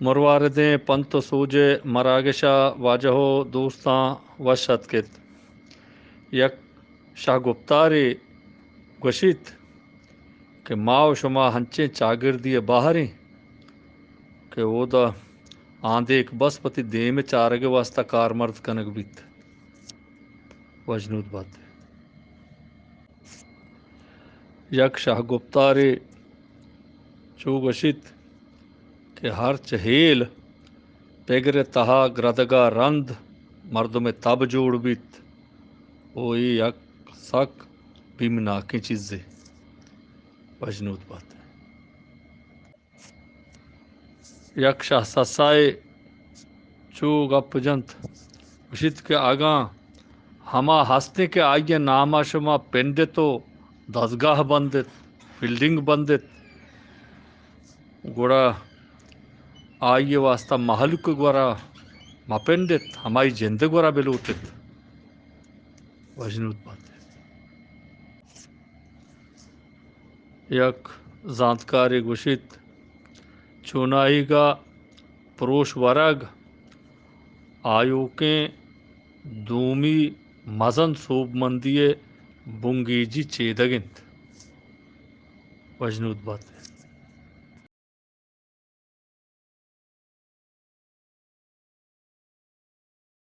مرواردیں پنت و سوج ءِ مراگش ءَ واجہ و دوستاں وش اتک ات۔ یک شہ گپتارے گوشیت کہ ما و شما ہنچیں چاگردی ءَ بہر ایں کہ اودا آندیک بس وتی دیم ءِ چارگ ءِ واستہ کارمرد کنگ بیت۔ وشنود بات۔ یک شہ گپتارے چو گوشیت کہ ہرچ ہیل پگر ءِ تہا گردگ ءَ رند مردم ءِ تب جوڑ بیت، او اے یک سک بیمناکیں چیزے۔ وشنود بات۔ یک شہ سسائے چو گپ جنت، گوشیت کہ اگاں ہما ہستیں کہ آئی ءِ نام ءَ شما پنڈت و دزگاہ بندت، بلڈنگ بندت، گڑا آئی ءِ واستہ مہلوک ءِ گورا مہ پنڈت، ہمائی جند ءِ گورا بلوٹت۔ وشنود بات۔ یک زانتکارے گوشیت، چوناہیگ ءَ پروش ورگ آیوکیں دومی مزن سوبمندی ءِ بنگیجی چیدگ انت۔ وشنود بات۔